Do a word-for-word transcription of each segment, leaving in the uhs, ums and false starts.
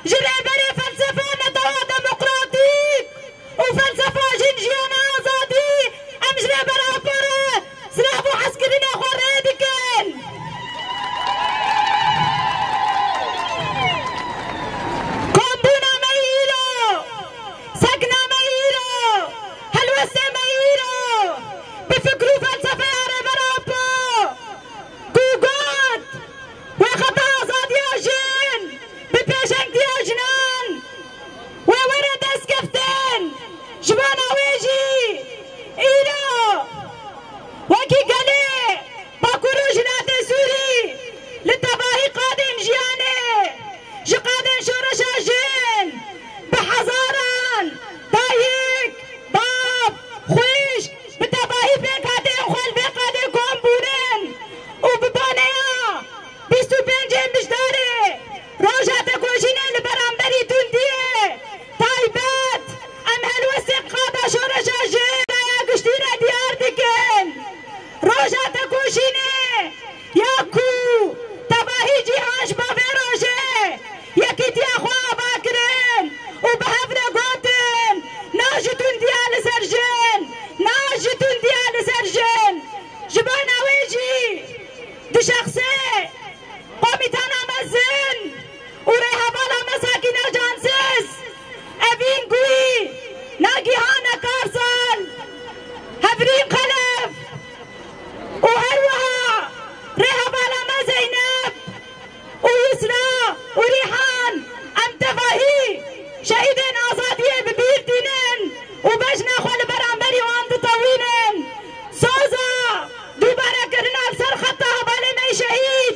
Ji rêberê felsefa netewa demokratîk û felsefa jin, jiyana azadî, em ji Rêber Apo re silav û hezkirinê xwe rê dikin. Kombûna me îro, sekna me îro, helwestê me îro, bi fikr û felsefeya Rêber Apo, ku got, wê xeta azadiya jin bi pêşengtiya jinan wê were destgeftin. Ji bona wê jî îro wekî gelê Bakur û Jilatê Sûrî li tevahî qadên jiyanê, ji qadên şoreşa jin bi hezaran dayik, bav, xwişk, bi tevahî pêkhateyên xwe li vê qadê kom bûnin û bi baneya bîst û pêncê Mijdarê, roja tekoşînê li beramberî tundiyê taybet, em helwestên qada şoreşa jin raya giştî re diyar dikin. Roja tekoşînê ya ku tevahî cîhan ji bo vê rojê yekîtiya xwe ava kirin û bi hev re gotin, na ji tundiya li ser jin, na ji tundiya li ser jin. Ji bona wê jî di şexsê Komîtana Mezin û rêhevala me Sakîne Cansiz, Evîn Guî, Nagîhane Karsal, Hevrîn Xelef û her wiha rêhevala me Zeynep û Yusra û Rîhan, em tevahî şehîdên azadiyê bi bîr tînin û bejna xwe li beramberî wan ditewînin. Soza dubare kirina li ser xeta hevalê me şehîd.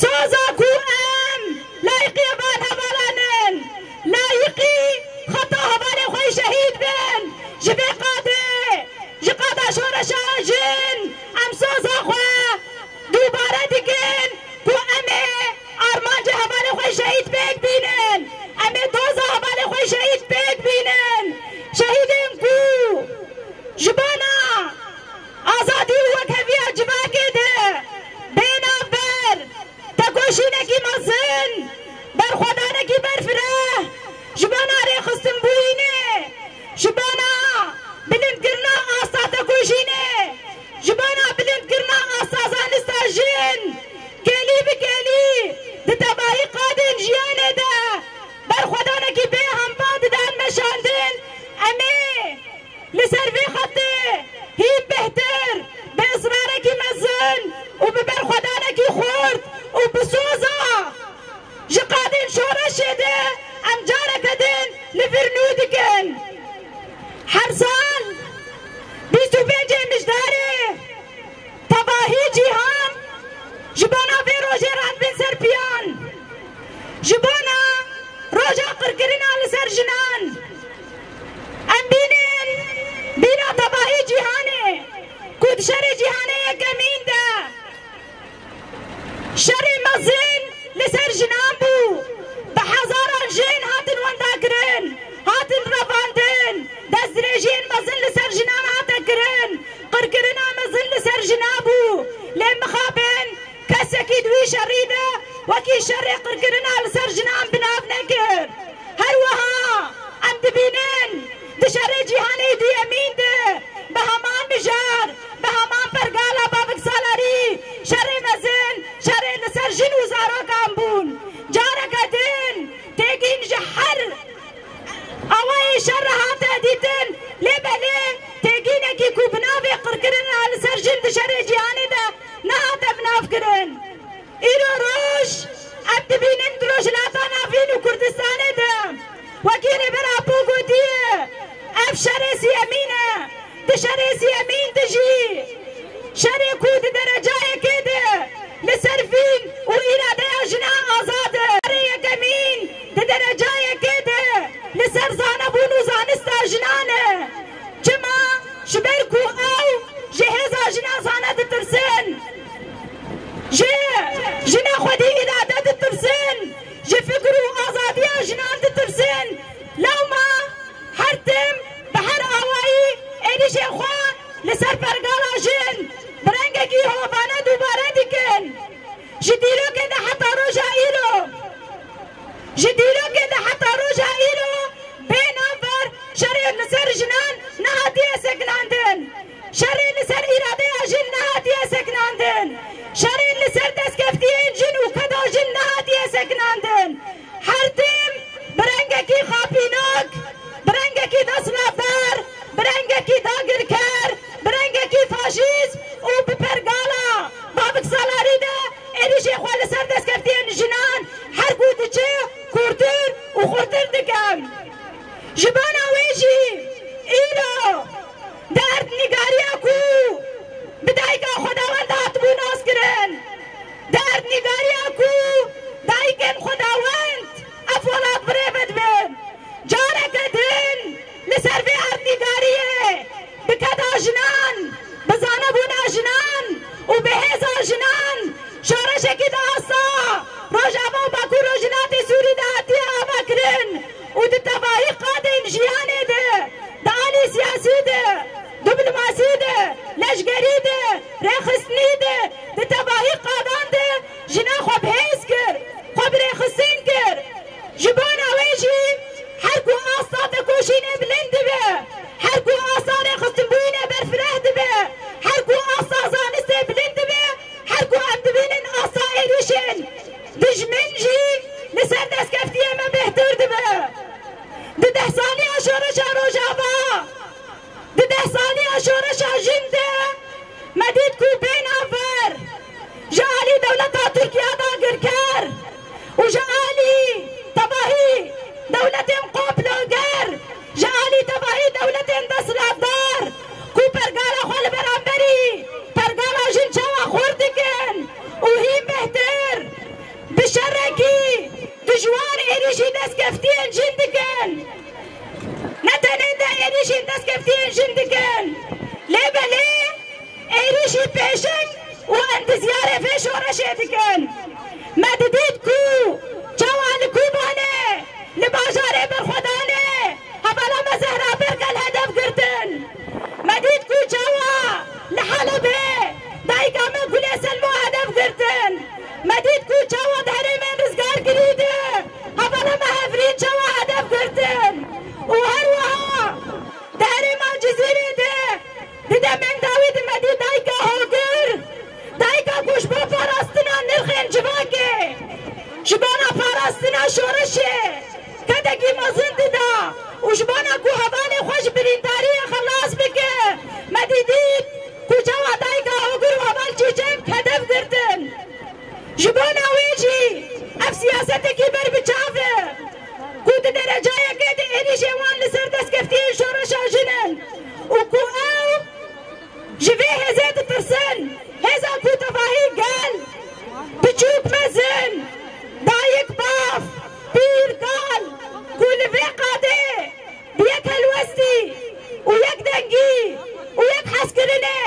Soza ku em layiqî van hevalan in, layiqî xeta hevalê xwe şehîd bin. Ji vê qadê, ji qada şoreşa jin, em soza xwe dubare dikin ku em ê armancê hevalê xwe şehîd pêk bînin. Em ê doza hevalê xwe şehîd pêk bînin. Şehîdên ku ji bona azadî û wekheviya civakê de bê navber, tekoşînekî mezin, berxwedanekî berfireh ji bona rêxistinbûyînê, ji bona bilindkirina asta tekoşînê, ji bona bilindkirina asta zanista jin, kêlî bi kêlî di tevahî qadên jiyanê de berxwedanekî bê hempa didan meşandin. Em ê li ser vê xetê hîn bêhtir, bi israrekî mezin û bi berxwedanekî xurt û bi soza ji qadên şoreşê de em careke din li vir nû dikin. Her sal bîst û pêncê Mijdarê tevahî cîhan ji bona vê rojê radibin ser piyan. Ji bona roja qirkirina li ser jinan. Em bînin bîra tevahî cîhanê ku di şerê cîhanê yekemîn de şerê mezin li ser jinan bû. Bi hezaran jin hatin wendakirin, hatin revandin, destdirêjiyên mezin li ser jinan hate kirin, qirkirina mezin li ser jina bû. Lê mixabin kesekî di wî şerî de wekî şerê qirkirina li ser jinan bi nav nekir. Her wiha em dibînin di şerê cîhanê duyemîn de bi heman mijar, bi heman pergala Bavik Salarî şerê mezin, şerê li ser jin û zarokan bûn. Careke din têgîn ji her awayê şer re hate dîtin, lê belê têgînekî ku bi navê qirkirina li ser jin di şerê cîhanê de nehate binavkirin. Îro roj em dibînin di Rojhilata Navîn û Kurdistanê de, wekî Rêber Apo gotiye, ev şerê siyemîn e. Di şerê siyemîn de jî, şerê ku di derecayekê de li ser vîn û îradeya jina azad e. Şerê yekemîn di derecayekê de li ser zanebûn û zanista jinan e. Çima? Ji ber ku ew ji hêza jina zane ditirsin. Ji jina xwedî îrade ditirsin. Ji fikr û azadiya jinan ditirsin. Lewma her tim bi her awayî êrîşên xwe li ser pergala jin bi rengekî hovane dubare dikin. Ji dîrokê de heta roja îro Ji dîrokê de heta roja îro bê navber şerê li ser jinan nehatiye sekinandin. Şerê li ser îradeya jin nehatiye sekinandin. Şerê li ser destkeftiyên jin û keda jin nehatiye sekinandin. Her tim bi rengekî xapînok, bi rengekî desthilatdar, bi rengekî dagirker, bi rengekî faşîst û bi pergala Bavik Salarî de êrîşê xwe li ser destkeftiyên jinan her ku diçe kûrtir û xurtir dikin. Ji bona wê jî îro di erdnîgariya ku bi dayika xwedawend hatibû naskirin, di erdnîgariya ku dayikên xwedawend ev welat bi rê ve dibin, careke din li ser vê erdnîgariyê bi keda jinan, bi zanebûna jinan û bi hêza jinan şoreşekî di asta Rojava û Bakur Rojhilatê Sûrî de hatiye avakirin û di tevahî qadên jiyanê de, di alî siyasî de, diplomasî de, leşkerî de, rêxistinî de, di tevahî qadan de jina xwe bi hêz kir, xwe bi rêxistin kir. Ji bona wê jî her ku asta tekoşînê bilind dibe, her ku asta rêxistinbûyînê berfireh dibe, her ku asta zanistê bilind dibe, her ku em dibînin asta êrîşên dijmin jî li ser destkeftiyê me bêhtir dibe. Di deh saliya şoreşa Rojava, di deh saliya şoreşa jin de me dît ku bê navber ji alî dewleta Tirkiye dagirker û ji alî tevahî dewletên qoploger, ji alî tevahî dewletên desthilatdar ku pergala xwe li beramberî pergala jin çawa xurt dikin û hîn bêhtir bi şerekî dijwar êrîşî destkeftiyên jin dikin. Ne tenê de êrîşî destkeftiyên jin dikin, lê belê êrîşî pêşeng û endizyarê vê şoreşê dikin. Me didît ku çawa li Kobanê, li bajarê Berxwedanê, hevala me Zehra Berkel hedef girtin. Me dît ku çawa li Helebê dayika me Gulê Selmo hedef girtin. Me dît ku çawa di herêmên rizgarkirî de hevala me Hevrîn çawa hedef girtin. Û her wiha di herêma Cizîrê de di demên dawî de me dît dayika Hogir, dayika ku ji bo parastina nirxên civakê, ji bona parastina şoreşê kedekî mezin dida û ji bona ku hevalê xwe ji birîndariya xelas bike, me dî dît ku çawa dayika Hogir û heval Çîçek hedef girtin. Ji bona wê jî ev siyasetekî ber bi çav e ku di derecayekê de êrîşên wan li ser destkeftiyên şoreşa jin in û ku ew ji vê hêzê ditirsin, hêza ku tevahî gel, biçûk mezin, dayik bav, pîr kal, ku li vê qadê bi yek helwestî û yek dengî û yek hezkirinê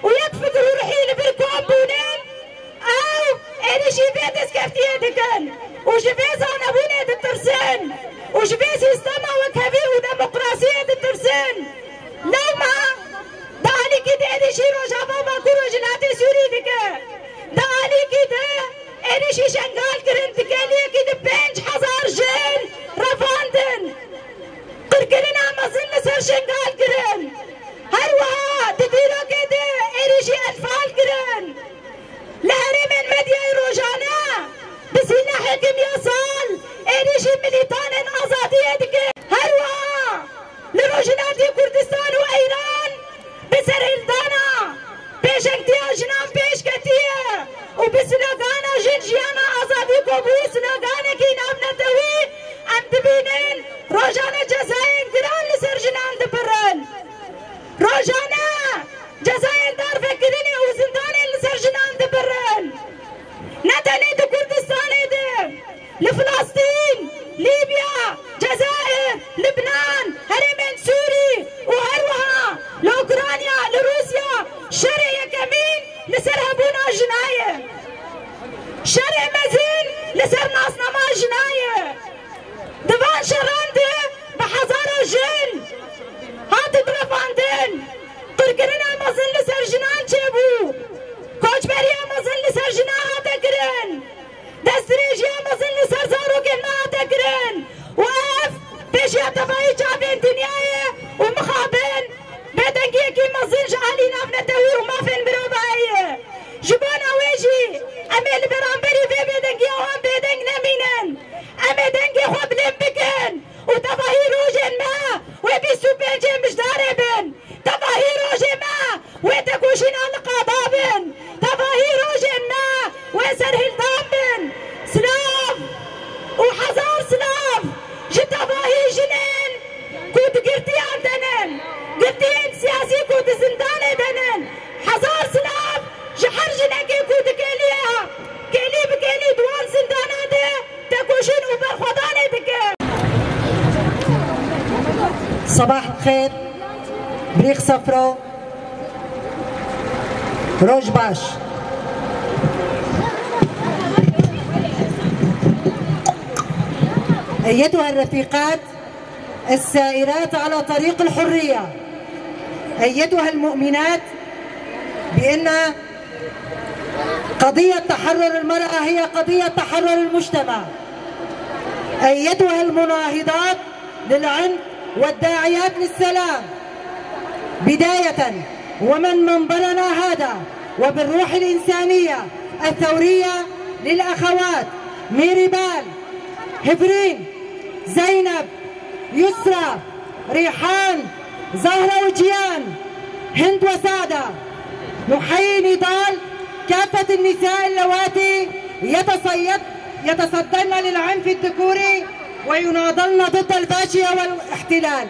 û yek fikir û ruhî li vir kom bûnin, ew êrîşî vê destkeftiyê dikin û ji vê zanebûnê ditirsin û ji vê sîstema wekhevî û demokrasiyê ditirsin. Lewma di alîkî de êrîşî Rojava û Bakur Rojhilatê Sûrî dike. Di alîkî de êrîşî Şengal kirin, di kêliyekî de pênc hezar jin revandin. Qirkirina mezin li ser Şengal kirin. Her wiha di dîrokê de êrîşî enfal kirin. Li herêmên medyayê rojane bi sîlehê kimyasal êrîşî milîtanên azadiyê dike. Her wiha li Rojhilatê Kurdistan û Îran bi serhildana pêşengtiya jinan pêş ketiye û bi slogana Jin, Jiyana, Azadî ku bû sloganekî navnetewî, em dibînin rojane cezayên giran li ser jinan dibirin. Rojane cezayên darvekirinê û zindanên li ser jinan dibirin. Ne tenê di Kurdistanê de, li Filistîn, Lîbya, Cezayir, Libnan, herêmên Sûrî û her wiha li Ukrayna, li Rûsya şerê yekemîn li ser hebûna jina ye. Şerê mezin li ser nasnama jina ye. Di van şeran de bi hezara jin hatin revandin. Qirkirina mezin li ser jinan çêbû. Koçberiya mezin li ser jinan hate kirin. Destdirêjiya mezin li ser zarokên me صباح الخير، بريخ صفرو، روج باش. أيتها الرفيقات السائرات على طريق الحرية، أيتها المؤمنات بأن قضية تحرر المرأة هي قضية تحرر المجتمع، أيتها المناهضات للعنف والداعيات للسلام، بداية ومن منبرنا هذا، وبالروح الإنسانية الثورية للأخوات ميريبال، هيفرين، زينب، يسرى، ريحان، زهرة وجيان، هند وسعدة. نحيي نضال كافة النساء اللواتي يتصيد-، يتصدين للعنف الذكوري ويناضلن ضد الفاشية والاحتلال.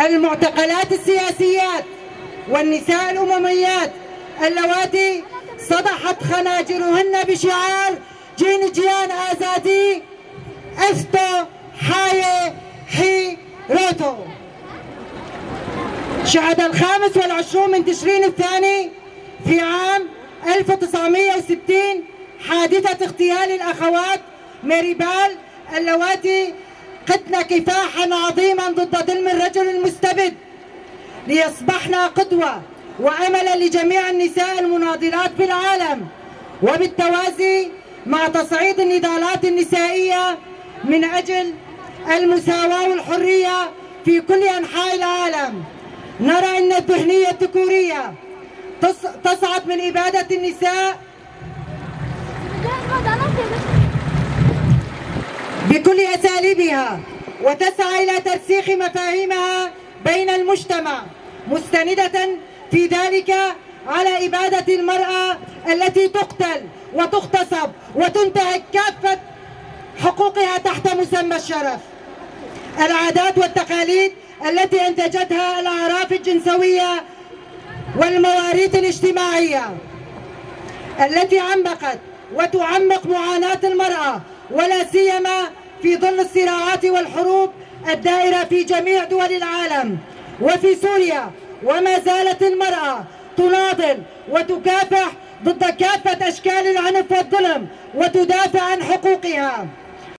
المعتقلات السياسيات والنساء الأمميات اللواتي صدحت خناجرهن بشعار جين جيان آزادي، أستو حاية حي روتو. شهد الخامس والعشرون من تشرين الثاني في عام ألف وتسعمية وستين حادثة اغتيال الأخوات ميريبال اللواتي قدن كفاحا عظيما ضد ظلم الرجل المستبد، ليصبحن قدوة وأملا لجميع النساء المناضلات في العالم، وبالتوازي مع تصعيد النضالات النسائية من أجل المساواة والحرية في كل أنحاء العالم. نرى أن الذهنية الذكورية تص-، تصعد من إبادة النساء بكل أساليبها، وتسعى إلى ترسيخ مفاهيمها بين المجتمع، مستندة في ذلك على إبادة المرأة التي تقتل وتغتصب وتنتهك كافة حقوقها تحت مسمى الشرف. العادات والتقاليد التي أنتجتها الأعراف الجنسوية والمواريث الاجتماعية التي عمقت وتعمق معاناة المرأة، ولا سيما في ظل الصراعات والحروب الدائرة في جميع دول العالم وفي سوريا. وما زالت المرأة تناضل وتكافح ضد كافة أشكال العنف والظلم وتدافع عن حقوقها.